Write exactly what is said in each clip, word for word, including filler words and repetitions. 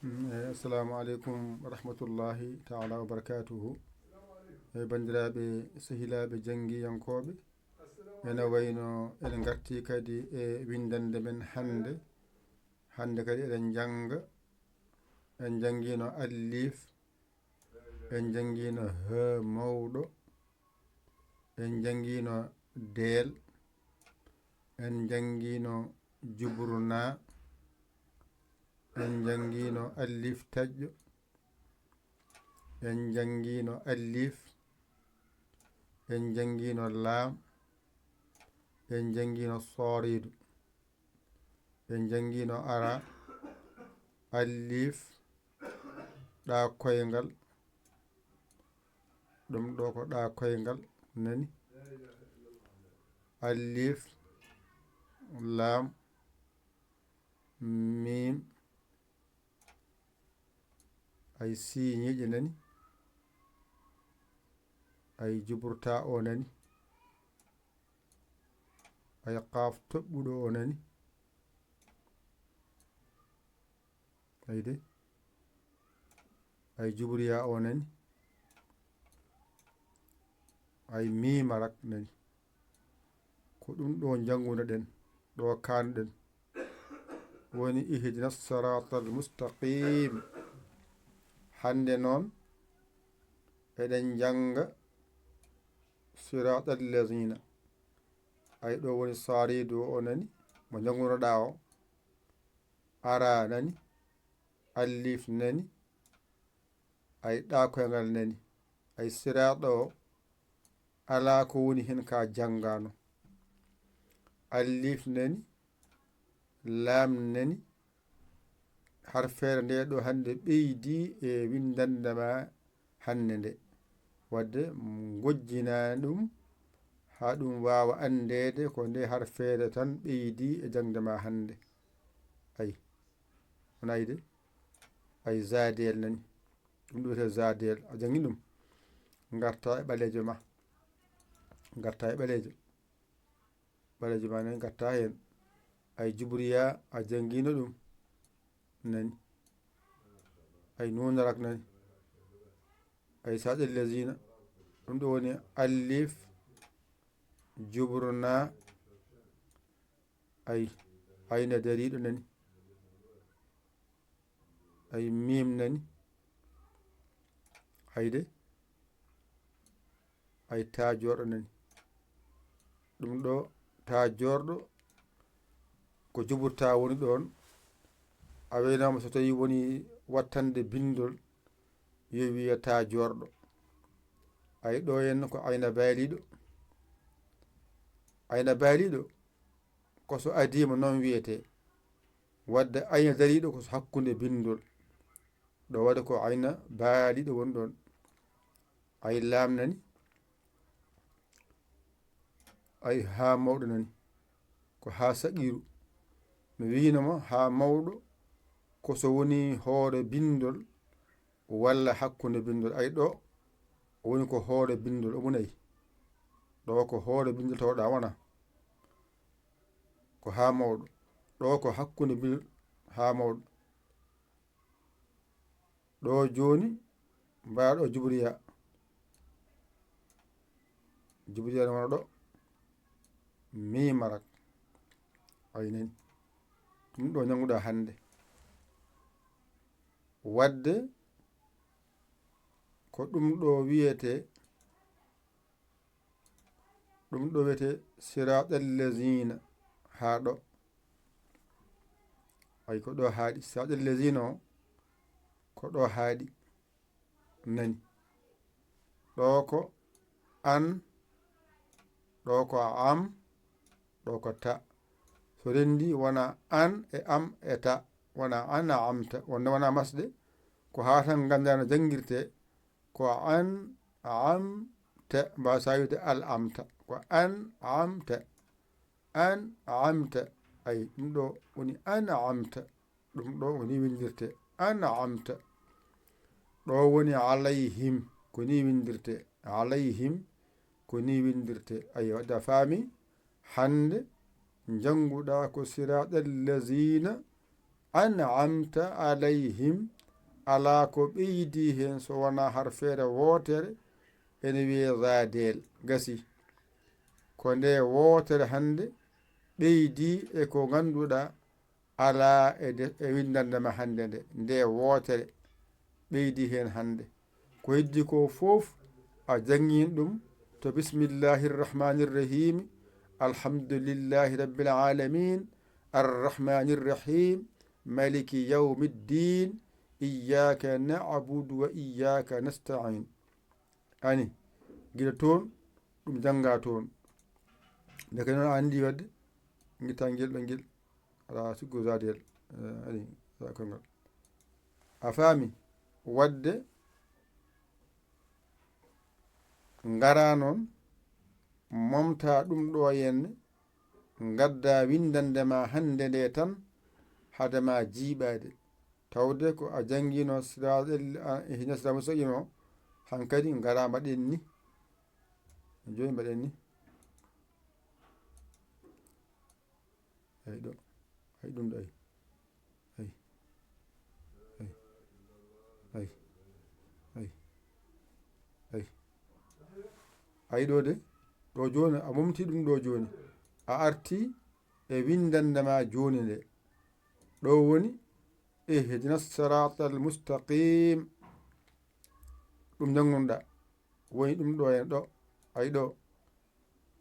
Mm, eh, assalamu aleykum wa rahmatullahi taala wa barakatuhu. E banndiraaɓe, sehilaaɓe, janngiyankooɓe, ene wayno eɗen ngarti kadi e winndannde men hannde. Hannde kadi eɗen njannga, en njanngiino allif, en njanngiino ha mawɗo, en njanngiino deel, en njanngiino juburna, en njanngiino allif taƴƴo, en njanngiino allif, en njanngiino laam, en njanngiino sooriidu, en njanngiino ara, allif, ɗa koyngal, ɗum ɗo ko ɗa koyngal, nani? Allif, laam, miim, ay siiñiiƴe nani? Ay juburta o nani? Ay qaaf toɓɓuɗo o nani? Ay de. Ay jubriya o nani? Ay miima rak nani? Ko ɗum ɗo njanngunoɗen, ɗo kaanɗen. Woni ihdina siratal mustaqim. Hannde noon, eɗen njannga siratal lazina. Ay ɗo woni saariidu o nani? Mo njanngunoɗa o. Ara nani? Allif nani? Ay ɗa koyngal nani? Ay siraɗo o, alaa ko woni heen ka janngaano. Allif nani? Laam nani? Harfeere nde ɗo hannde ɓeydi e winndannde ma hannde nde. Wadde ngojjinaa ɗum haa ɗum waawa anndeede ko nde harfeere tan ɓeydi e jaŋde ma hannde. Ay, wona ay de? Ay zaadeel nani? Ɗum ɗo wiyetee zaadeel. A janngi ɗum? Ngarta e ɓaleejo ma. Ngarta e ɓaleejo. Ɓaleejo ma nani, ngarta heen. Ay jubriya, a janngiino ɗum? Nani? Ay nuunarak nani? Ay saɗel lazina. Ɗum ɗo woni allif, juburna, ay, ayna dariiɗo nani? Ay miim nani? Ay de? Ay taa joorɗo nani? Ɗum ɗo taa joorɗo ko juburta woni ɗoon. A waynaama so tawi woni wattande binndol, yo wiye taa joorɗo. Ay ɗo henna ko ayna baaliiɗo. Ayna baaliiɗo ko so adiima noon wiyetee. Wadde ayna dariiɗo ko so hakkunde binndol. Ɗo waɗa ko ayna baaliiɗo woni ɗoon. Ay laam nani? Ay haa mawɗo nani? Ko haa saqiiru. No wiino mo haa mawɗo ko so woni hoore binndol walla hakkunde binndol. Ay ɗo o woni ko hoore binndol, omo nayi. Ɗo ko hoore binndol tawɗa wona. Ko haa mawɗo. Ɗo ko hakkunde binndol haa mawɗo. Ɗo jooni, mbaɗo jubriya. Jubriya no wona ɗo. Mimarak. Ay nani. Ɗum ɗo ñannguɗa hannde. Wadde ko ɗum ɗo wiyetee, ɗum ɗo wiyetee siraɗal lazina haa ɗo. Ay ko ɗo haaɗi. Siraɗal lazina o, ko ɗo haaɗi. Nani. Ɗo ko an, ɗo ko am, ɗo ko ta. So renndi wona an e am e ta, wona an a amta, wonde wona masɗe, ko haa tan nganndaa no janngirtee, ko an a amta, mbaasaa wiide al amta, ko an a amta, an a amta, ay, ɗum ɗo woni an a amta, ɗum ɗo ko ni winndirtee, an a amta, ɗo woni alayhim, ko ni winndirtee, alayhim, ko ni winndirtee, ay, wadde a faami, hannde njannguɗa ko siraɗal lazina An'amta alayhim, alaa ko ɓeydi heen so wonaa harfeere wootere, ene wiyee zaadeel, gasi. Ko nde wootere hannde ɓeydi e ko ngannduɗaa alaa e de-, e winndannde ma hannde nde, nde wootere ɓeydi heen hannde. Ko heddi ko fof a janngin ɗum to bismillahi rrahmani rrahimi, alhamdulillahi rabbil alamin, arrahmani rrahim, maliki yawmi ddin, iyyaka na'budu wa iyyaka nasta'in. Ani, gila toon, ɗum jannga toon. Ndeke noon a anndi wadde, ngitta ngel ɗo ngel, ala siggo zaadel, eh, ani, ala koyngal. A faami? Wadde ngara noon, momta ɗum ɗo henne, ngadda winndannde ma hannde nde tan, hade ma jiiɓaade. Tawde ko a janngino siraatal, a, ihdinas siraatal mustaqim o, hankadi ngara mbaɗen ni. Jooni mbaɗen ni. Ay ɗo. Ay ɗum ɗo ay. Ay. Ay. Ay. Ay. Ay. Ay ɗo de. Ɗo jooni a momti ɗum ɗo jooni. A arti e winndannde ma jooni nde. Ɗo woni, ihdinas siraatal mustaqim. Ɗum njanngunɗa. Woni ɗum ɗo en ɗo. Ay ɗo.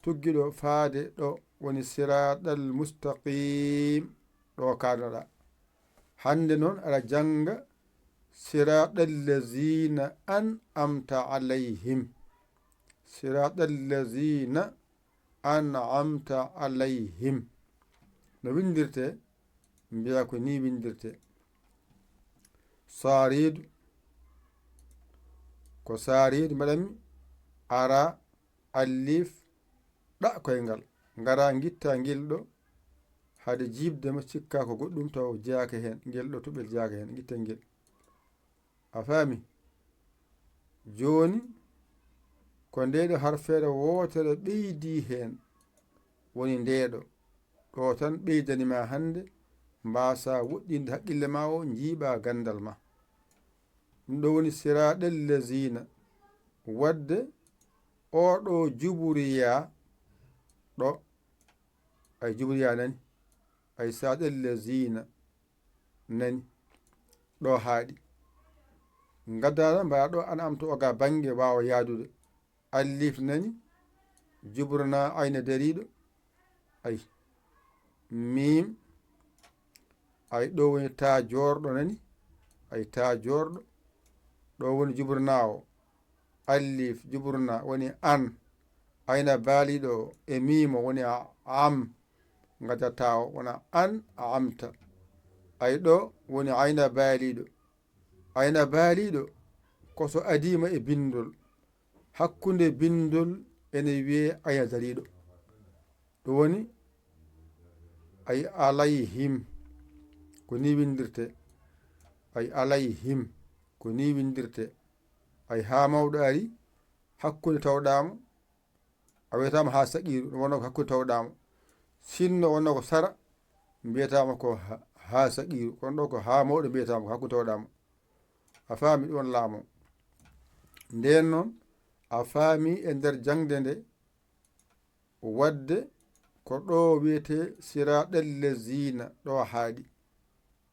Tuggi ɗo faade ɗo woni siraatal mustaqim. Ɗo kaanoɗa. Hannde noon aɗa jannga siraatal lazina an'amta alayhim. Siraatal lazina an'amta alayhim. No winndirtee? Mbiya ko ni winndirtee. Saariidu. Ko saariidu mbaɗanmi ara alif ɗa koyngal. Ngara ngitta ngel ɗo. Hade jiiɓde ma cikka ko goɗɗum taw jeyaaka heen. Ngel ɗo tuɓel jeyaaka heen. Ngitta ngel. A faami? Jooni, ko ndeeɗo harfeere wootere ɓeydi heen, woni ndeeɗo. Ɗo tan ɓeydani ma hannde, mbaasa woɗɗinde haqqille ma o, njiiɓa ganndal ma. Ɗum ɗo woni siraaɗal laziina. Wadde oo ɗo juburiya ɗo, ay juburiya nani, ay siraaɗal laziina. Nani? Ɗo haaɗi. Ngaddaɗo mbaɗa ɗo an'amta o ga bannge waawa yaadude. Alif nani? Juburna ayna dariiɗo. Ay. Miim. Ay ɗo woni taa joorɗo nani? Ay taa joorɗo. Ɗo woni juburna o. Alif juburna woni an. Ayna baaliiɗo o e miimo woni a-, am. Ngadda taa o wona an a amta. Ay ɗo woni ayna baaliiɗo. Ayna baaliiɗo ko so adiima e binndol. Hakkunde binndol ene wiyee ayna dariiɗo. Ɗum woni ay alayhim. Ko ni winndirtee. Ay alayhim. Ko ni winndirtee. Ay haa mawɗo ari, hakkunde tawɗaama, a wiyataama haa saqiiru, ɗum wonnoo ko hakkunde tawɗaama. Sinno wonnoo ko sara, mbiyataama ko ha-, haa saqiiru, kono ɗo ko haa mawɗo mbiyataama ko hakkunde tawɗaama. A faami ɗum won laamu. Ndeen noon, a faami e nder jaŋde nde, wadde ko ɗo wiyetee siraaɗal laziina, ɗo haaɗi.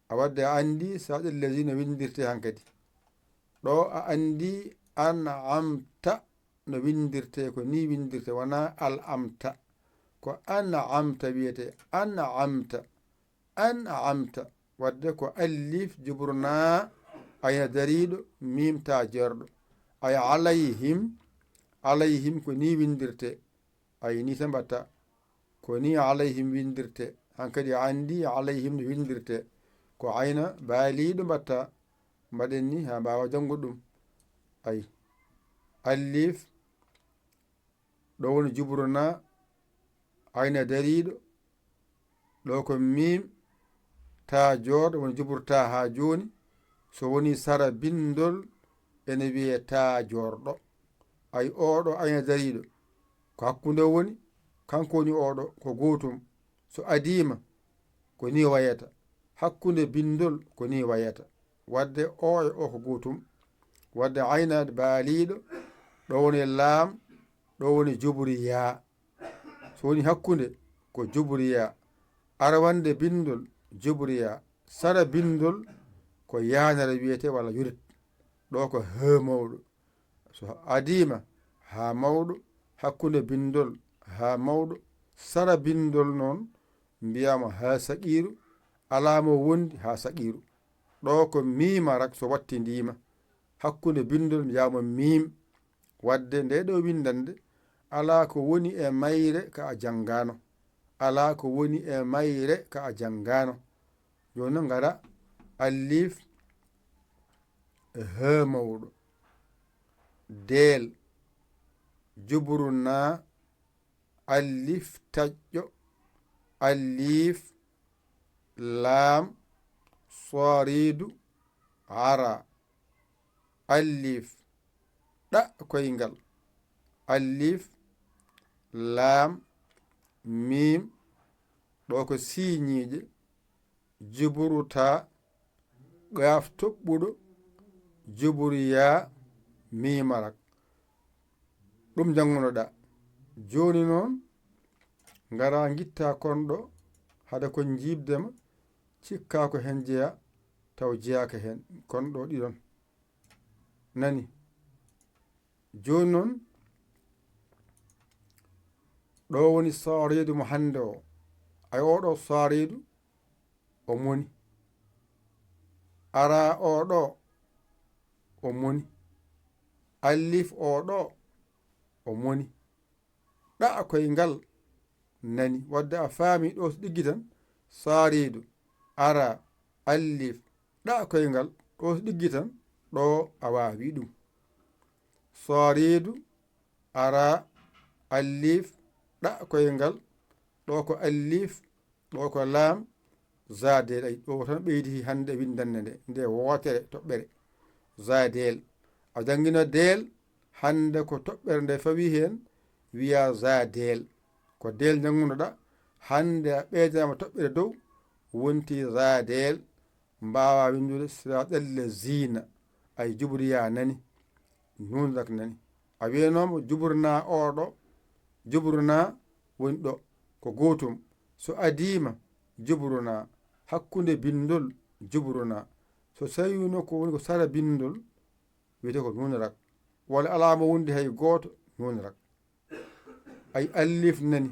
A wadde a anndi siraaɗal laziina winndirtee hankadi. Ɗo a anndi an'amta no winndirtee, ko ni winndirtee, wonaa al amta. Ko an'amta wiyetee, an'amta, an'amta. Wadde ko alif juburna ayna dariiɗo, miim taa jeerɗo. Ay alayhim, alayhim ko ni winndirtee. Ay ni tan mbatta. Ko ni alayhim winndirtee. Hankadi a anndi alayhim no winndirtee. Ko ayna baaliiɗo mbatta. Mbaɗen ni haa mbaawa janngude ɗum. Ay. Alif. Ɗo woni juburna ayna dariiɗo. Ɗo ko miim taa joorɗo woni juburta haa jooni. So woni sara binndol ene wiyee taa joorɗo. Ay oo ɗo ayna dariiɗo. Ko hakkunde o woni, kanko woni oo ɗo, ko gootum. So adiima, ko ni wayata. Hakkunde binndol ko ni wayata. Wadde o e o ko gootum. Wadde ayna baaliiɗo, ɗo woni laam, ɗo woni juburiya. So woni hakkunde ko juburiya. Arwande binndol juburiya. Sara binndol ko yaanere wiyete walla yurit. Ɗo ko he mawɗo. So adiima haa mawɗo, hakkunde binndol haa mawɗo, sara binndol noon mbiyaama haa saqiiru, alaa mo wondi haa saqiiru. Ɗo ko miima rak so wattindiima. Hakkunde binndol mbiyaama miim. Wadde nde ɗo winndannde alaa ko woni e mayre ka a janngaano. Alaa ko woni e mayre ka a janngaano. Jooni noon ngara alif e he mawɗo. Deel, juburu na, alif taƴƴo, alif, laam, sooriidu, ara, alif, ɗa koyngal, alif, laam, miim, ɗo ko siiñiiƴe, juburu ta, gaaf toɓɓuɗo, juburu ya, miima rak. Ɗum janngunoɗa. Jooni noon, ngara ngitta kon ɗo, hade ko jiibde ma, cikka ko heen jeya, taw jeyaaka heen. Kon ɗo ɗiɗon. Nani? Jooni noon, ɗo woni sooreedu mo hannde o. Ay, oo ɗo sooreedu, o moni. Ara oo ɗo, o moni. Alif oo ɗo, o moni. Ɗa koyngal nani. Wadde a faami ɗo so ɗiggi tan, sooreedu, ara, alif, ɗa koyngal, ɗo so ɗiggi tan, ɗo a waawi ɗum. Sooreedu, ara, alif, ɗa koyngal, ɗo ko alif, ɗo ko laam, zaadeel. Ay, ɗo tan ɓeydi hannde winndannde nde, nde wootere toɓɓere. Zaadeel. A janngino deel, hannde ko toɓɓere nde fawi heen, wiya zaadeel. Ko deel njanngunoɗa, hannde a ɓeydaama toɓɓere dow, wonti zaadeel. Mbaawa winndude siraatal laziina. Ay, juburiya nani, nuun rak nani. A wiyanooma juburu na oo ɗo, juburu na woni ɗo, ko gootum. So adiima, juburu na, hakkunde binndol, juburu na. So tawiino ko woni ko sara binndol, wiyetee ko nuun rak. Walla alaa mo wondi hay gooto, nuun rak. Ay, alif nani.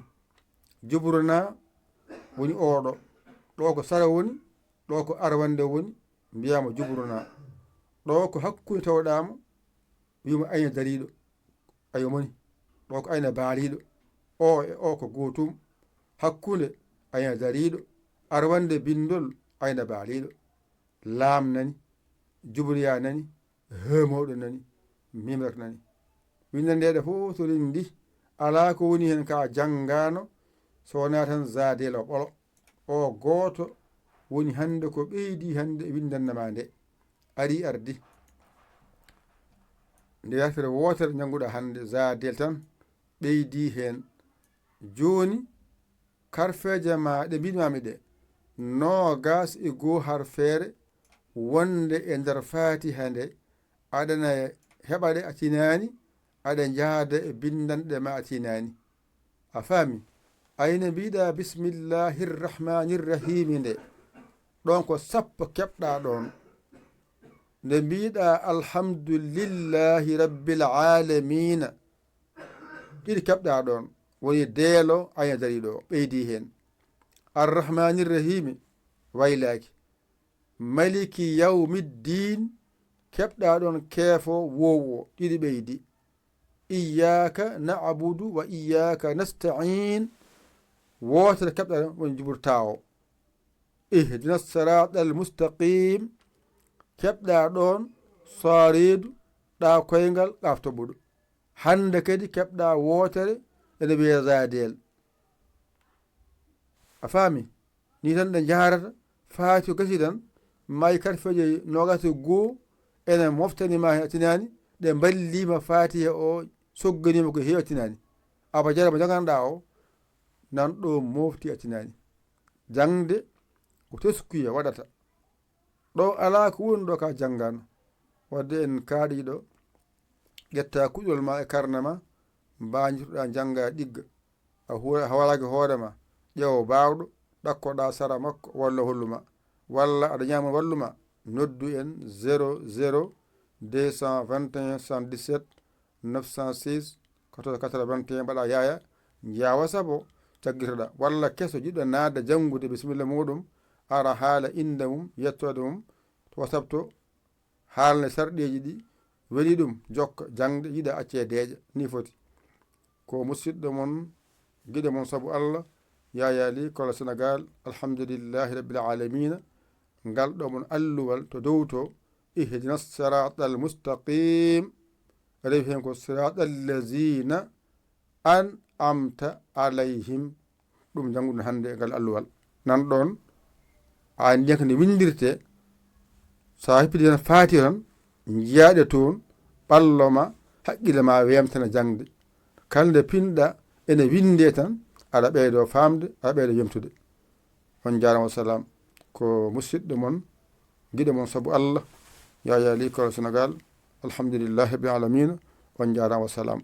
Juburu na woni oo ɗo. Ɗo ko sara woni, ɗo ko arwande woni, mbiyaama juburu na. Ɗo ko hakkunde tawɗaama, wiima ayna dariiɗo. Ayo moni. Ɗo ko ayna baaliiɗo. O e o ko gootum. Hakkunde ayna dariiɗo. Arwande binndol ayna baaliiɗo. Laam nani. Juburiya nani. He mawɗo nani, miim rak nani. Winnde nde ɗo fof so renndi, alaa ko woni heen ka janngaano, so wonaa tan zaadeel o ɓolo. O gooto woni hannde ko ɓeydi hannde e winndanɗe ma nde. Ari ardi. Nde yaltere wootere njannguɗa hannde, zaadeel tan ɓeydi heen. Jooni, karfeeje ma ɗe mbiɗmami ɗe, noogas e goo harfeere wonde e nder Faatiha nde, aɗana heɓa ɗe a tinaani, aɗa njahda e binndanɗe ma a tinaani. A faami? Ayne mbiɗa bismillahir rahmanir rahimi nde, ɗon ko sappo keɓɗa ɗon. Nde mbiɗa alhamdulillahi rabbil alamina, ɗiɗi keɓɗa ɗon, woni deelo ayna dariiɗo o, ɓeydi heen. Arrahmanir rahimi, waylaaki. Maliki yawmiddin, keɓɗa ɗon keefo woowo, ɗiɗi ɓeydi. Iyyaka na'budu wa iyyaka nasta'in, wootere keɓɗa ɗon, woni juburu ta o. Ihdina siratal mustaqim, keɓɗa ɗon sooreedu, ɗa koyngal, qaaf toɓɓuɗo. Hannde kadi keɓɗa wootere, ene wiyee zaadeel. A faami? Ni tan ɗe njaharata, faati ko gasi tan, maayi karfeeje noogaas e goo, ene moftani ma heen a tinaani, ɗe mballima Faatiha o, sogganima ko heewi a tinaani. Aba jara mo jannganɗa o, nan ɗo mofti a tinaani. Jaŋde ko teskuya waɗata. Ɗo alaa ko woni ɗo ka janngano. Wadde en kaaɗii ɗo, ƴetta kuɗol ma e karne ma, mbaajirɗa jannga e ɗigga. A huwa-, a hawalaaki hoore ma, ƴeewo baawɗo, ɗakkoɗa sara makko, walla hollu ma. Walla aɗa ñaama wallu ma, noddu en zéro zéro deux cent vingt et un soixante-dix-sept neuf cent six quatorze quatre-vingt-un, mbaɗa yaaya, njawa sabo caggitoɗa. Walla keso jiɗɗo naatde janngude bisimilla muɗum, ara haala innde mum, yettoode mum, to WhatsApp to, haalna sarɗiiji ɗi weli ɗum, jokka jaŋde, yiɗa acce deeƴa, ni foti. Ko musidɗo mon, giɗo mon sabu Allah, Yaya Ly, Kolda Senegal, alhamdulillahi rabbil alamina, ngal ɗo mon alluwal to dow to, ihdina siratal mustaqim, rewi hen ko siratal lazina an amta alayhim. Ɗum jannguɗen hannde e ngal alluwal. Nan ɗon, a anndi ko nde winndirte, so a heppidi tan faati tan, njiyaɗe toon, ɓallo ma, haqqille ma weemtana jaŋde. Kala nde pinɗa ene winnde tan, aɗa ɓeydo faamde, aɗa ɓeydo yemtude. On njaaraama, wa salaam. Ko musidɗo mon, giɗo mon sabu Allah, Yaya Ly, Kolda Senegal. Alhamdulillahi rabbil alamina. On njaaraama, wa salaam.